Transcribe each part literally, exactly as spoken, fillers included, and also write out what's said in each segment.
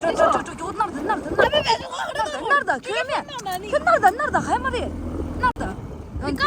ཅོ་ཅོ་ཅོ་ཅོ། ནར་ད་ནར་ད་ནར་ད། ནར་ད་ཁྱོད་མེད། ཁྱོད་ནར་ད་ནར་ད། ཧ་མ་རེད། ནར་ད། ད་ང་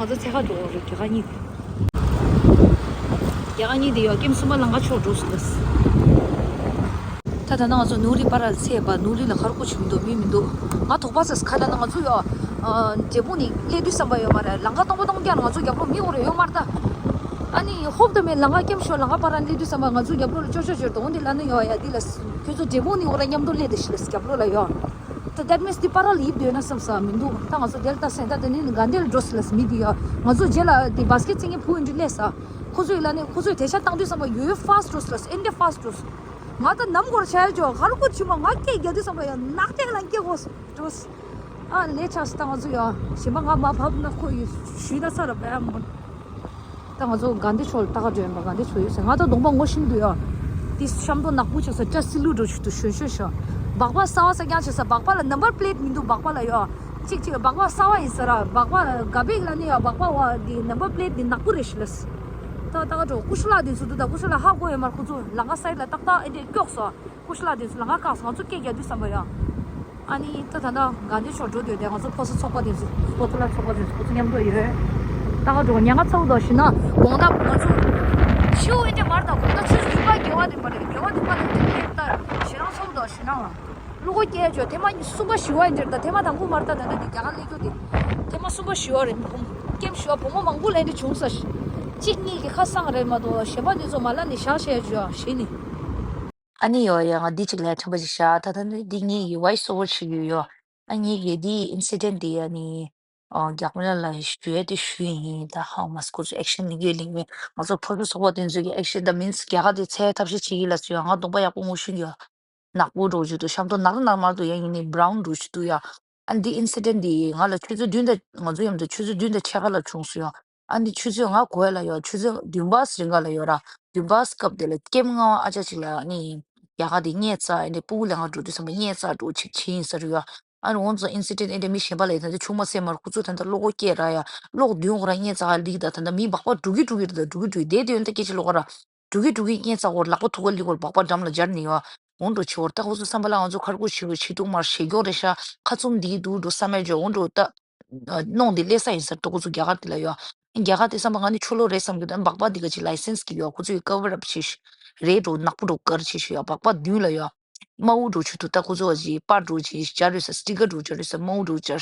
ཚོ་འཚོལ་ག་འགྲོ་གི་རེད། རྒྱ་གར་གཉིས། རྒྱ་གར་གཉིས་དེ་ཡོད་ཀེམ་གསུམ་པ་ལམ་ཁ་ཕྱོགས་འགྲོ་སོང་། ད་ད་ནང་ང་ཚོ་ནུ་རི་པ་རལ་ཚེས་པ། ནུ་རི་ལ་ཧར་ཀོ་ཆུ་མི་འདུག་མི་མི་འདུག་ང་དོགས་པ་ཟ་ཁ་ལ་ན་ང་ཚོ་ཡོད། འབྲས་སྤུངས་ནས་སླེབས་དུས་བསམ་པ་ཡོད་མ་རེད། ལམ་ཁ་སྟོང་པ་སྟོང་རྐྱང་ང་ཚོ་རྒྱབ་ལོགས་མི་འོ་རེ་ཡོད་མ་རེད་ད། ཨ་ནི་ཧོབ་ཏེ་མེད་ལམ་ཁ་ཀེམ་ཤོ་ལམ་ཁ་པ་རལ་སླེབས་དུས་བསམ་པ་ང་ཚོ་རྒྱབ་ལོགས་ལ་ཅོ་ཅོ་ཅོ་དོ་འདི་ལ་ནི་ཡོད་ཡ། འདི་ལ་ཁྱོད་ཚོ་འབྲས་སྤུངས་ནས་འོ་ར་མཉམ་དུ་སླེབས་དེ་ཤི་ལ་རྒྱབ་ལོགས་ལ་ཡོད། ད་that means དེ་པ་རལ་ཡིབ་སྡོད་ན་བསམ་ས་མི་འདུག་ད་ང་ཚོ་དེ་ལ་ལྟ་སེང་ད་དེ་ནི་ག་འདི་ལ་འགྲོ་སི་ལ་མི་འདི་ཡ། ང་ཚོ་རྗེས་ལ་དེ་བཱ་སི་ཀེ་ཊི་བཙལ་མཁན་བུ་འདི་སླེབས་ས། ཁོ་ཚོས་ལ་ནི་ཁོ་ཚོས་དེ་ཤ་བཏང་དུས་བསམ་པ་ཡོད་ཡོད་ཕ་སི་ཊི་འགྲོ་སི་ལ་ཨེ་འདྲ་ཕ་སི་ཊི་འགྲོ་སི། ང་ད་ནམ་གོར་ཆ་ཡ་ཅོ་ཧར་ཀོ་ཆུ་མ་ང་སྐད་རྒྱག་དུས་བསམ་པ་ཡ་ནག་ཏེག་ལ་སྐད་གོ་འགྲོ་སི། ཨ་ལས་ཆགས་སི་ད་ང་ཚོ་ཡ་ཞེན་པ་ང་མ་བབ་ན་ཁོ་ཡོད་ཞུས་ན་ཚར་བས་མོ། ད་ང་ཚོ་དགའ་ལྡན་ཕྱོགས་ལ་ལྟ་ག་འགྲོ་ཡིན་པ། དགའ་ལྡན་ཕྱོགས་ཡོད་ཟེར། ང་ད་གདོང་པ་ངོ་ཤེས་འདུག་ཡ། དེ་ཤམ་ཐོག་ནག་པོ་ཆགས་ས་སྐྲ་སི་ལུ་འགྲོ་ཆུ་ཏུ་ཞོན་ཞོན་ཤོ། སྦག་སྦག་གསར་བ་ས་རྐྱང་ཆགས་ས། སྦག་སྦག་ལ་ནམ་བར་པི་ལེ་ཊི་མི་འདུག་སྦག་སྦག་ལ་ཡ། གཅིག་གཅིག་སྦག་སྦག་གསར་བ་ཡིན་ས་ར། སྦག་སྦག་ག་བེག་ལ་ནི་ཡ་སྦག་སྦག་བ་དེ་ནམ་བར་པི་ལེ་ཊི་དེ་ནག་པོ་རེད་ཤི་ལ་སི། ད་ད་ག་འགྲོ་ཀུ་ཤུ་ལགས་དེ་ཚོ་འདུག་ད་ཀུ་ཤུ་ལགས་ཧ་གོ་ཡོད་མ་རེད། ཁོ་ཚོ་ལམ་ཁ་སའིཌ་ལ་ཏག་ཏག་ཨེ་འདྲས་སྐྱོགས་སོ། ཀུ་ཤུ་ལགས་དེ་ཚོ་ལམ་ཁ་བཀག་སོང་། ང་ཚོ་སྐད་རྒྱག་དུས་བསམ་པ་ཡ། ཨ་ནི་ད་ད་ད་དགའ་ལྡན་ཕྱོགས་འགྲོ་སྡོད་དེ་ང་ཚོ་ཕོ་གསར་ཚོགས་པ་དེ་ཚོ་སྤོ་ཚོ་ལ་ཚོགས་པ་དེ་ཚོ་ཁོ་ཚོ་མཉམ་དུ་ཡོད། ད་ག་འགྲོ་ཉལ་ཁ་ཚ་བོ་དང་ཞུ་ན་དགོང་དག་ང་ཚོ་ཤིའུ་ཨེ་འདྲས་མར་དང་དགོང་དག་ཆུ་ཚོད་བདུན་པ་དགེ་བ་འདུན་པ་རེད། དགེ་བ་འདུན་པ་ལ་དེ་ནས་ད་ཞེ་རང་ཚ་བོ་དང་ཞུ་ན་ལ། བློ་ཁོག་སྐྱེ་ཡ་ཅོ་ཐེངས་མ་གསུམ་པ་བཞི་བ་ཡིན་འདིར། ད་ཐེངས་མ་དང་པོ་མར་ད་ད་ད་འདི་རྒྱ་གར་སླེབས་རྒྱུ་དེ་ཐེངས་མ་གསུམ་པ་བཞི་བ་རེད། བུ་མོ་ཀེམ་བཞི་བ་བུ་མོ་མང་པོ་ལ་འདི་བྱུང་ས་ཞིག་གཅིག་གཉིས་ཀྱི་ཁ་སང་རེད་མ་གཏོགས་གཞན་པ་འདི་ཚོ་མ་ལ་ནི་བཞག་བྱས་ཅོ་ཞེས་ནི། ཨ་ནི་ཡོ་ཡ་ང་འདི་གཅིག་ལ་ཁྲམ་པ་ཅིག་བཞག་ད་ད་ནི་འདི་ངེད་ཀྱི་ཝོ་ཡིས་ཨོ་ཝར་བྱེད་ཀྱི་ཡོད། ཨ་ངེད་ཀྱི་འདི་ཨིན་སི་ཌེན་ཊི་འདི་ཨ་ནི་ཨོ་རྒྱ་མི་ལ་ལ་ཞུ་ཡ་དེ་ཞུ་ཡིན། ད་ཧའོ་མ་སི་ཁོ་ཚོ་ཨེག་ཤན་ལེན་གྱི་ལེན་མེད། ང་ཚོ་ཕོ་ཚོ་ཚོགས་པ་དེ་ཚོ་གི་ཨེག་ཤན་ད་མིན་སི་རྒྱ་གར་དེ་འཚོལ་ཐབས་ཤེས་བྱེད་ཀྱི་ལ་སུ་ཡོད། ང་གདོང་པ་ཡག་པོ་ངོ་ཤེས་ཀྱི་ཡོད། ནག་པོ་འགྲོ་བཅུག་འདུག་ཤམ་ཐོག་ནག་ནག་མར་འདུག་ཡ་ཡིན་ནི་བྷ་རའུན་འགྲོ་བཅུག་འདུག་ཡ། ཨ་འདི་ཨིན་སི་ཌེན་ཊི་འདི་ང་ལ་ཆུ་ཚོད་བདུན་དང་ང་ཚོ་མཉམ་དུ་ཆུ་ཚོད་བདུན་དང་ཕྱེད་ཀ་ལ་བྱུང་སོང་ཡ། ཨ་འདི་ཆུ་ཚོད་ང་གོ་ཡ་ལ་ཡོད། ཆུ་ཚོད་བདུན་པ་སི་རིང་ག་ལ་ཡོད་ར། བདུན་པ་སི་སྐབས་དེ་ལ་ཀེམ་ལྔ་བ་ཨ་ཅག་ཅིག་ལ་ཨ་ནི་རྒྱ་གར་དེ་སྙད་བཙལ་ཨ་འདི་སྤུ་གུ་ལེན་ག་འགྲོ་དུས་བསམ་པ་སྙད་བཙལ་འགྲོ་ཆིག་ཆིག་ཡིན་ས་རེད་ཡ། ཨ་ནི་འོང་ཙང་ཨིན་སི་ཌེན་ཊི་ཨེ་འདྲ་མི་གཞན་པ་ལ་ཡིན་ད་འདི་ཆུང་མ་སེ་མར་ཁུ་ཚོ་ད་ད་བློ་ཁོག་སྐྱེས་ར་ཡ། གློག་བདུན་འོག་ར་སྙད་བཙལ་ག་ལིག་ད་ད་ད་མི་སྦག་སྦག་འགྲོ་གི་འགྲོ་གི་རེད། ད་འགྲོ་གི་འགྲོ་གི་དེ་དེ་ཡོན་ད་སྐད་ཆ་ལོག་ག་ར། འགྲོ་གི་འགྲོ་གི་སྙད་བཙལ་འོག་ལག་པ་ཐུག་ག་ལིག་འོག་སྦག་སྦག་འགྲམ་ལ་སྦྱར་ནི་ཡོད། འོང་འགྲོ་ཆེ་བོར་ད་ཁོ་ཚོ་བསམ་པ་ལ་ང་ཚོ་ཁར་ཁུ་ཆེ་བོ་ཆེ་ཐུག་མར་ཞེ་སྐྱོ་རེད་ཤག་ཁ་བཙུམ་འདི་འདུག་འགྲོ་བསམ་མེད་འཇོག་འོང་འགྲོ་ད། གནོང་འདི་སླེབས་ས་ཡིན་ཟེར་ཏོ་ཁོ་ཚོ་རྒྱ་གར་དེ་ལ་ཡོད། རྒྱ་གར་དེ་བསམ་པ་ང་ནི་ཆོ་ལོ་རེད་བསམ་གི་འདུག་སྦག་སྦག་འདི་ག་ཅིག་ལའི་སེན་སི་གི་ཡོད། ཁོ་ཚོ་ཡི་ཀ་བར་ཨབ་བྱེད་ཤི་རེད་འགྲོ་ནག་པོ་འགྲོ་དཀར་བྱེད་ཤི་ཡོད། སྦག་སྦག་མདུན་ལ་ཡོད། དམར་པོ་འགྲོ་ཆུ་ཐུག་ད་ཁོ་ཚོ་བ་ཅི་པར་འགྲོ་ཅི་སྦྱར་རེད་ས་སི་ཊི་ཀར་འགྲོ་སྦྱར་རེད་ས་དམར་པོ་འགྲོ་སྦྱར།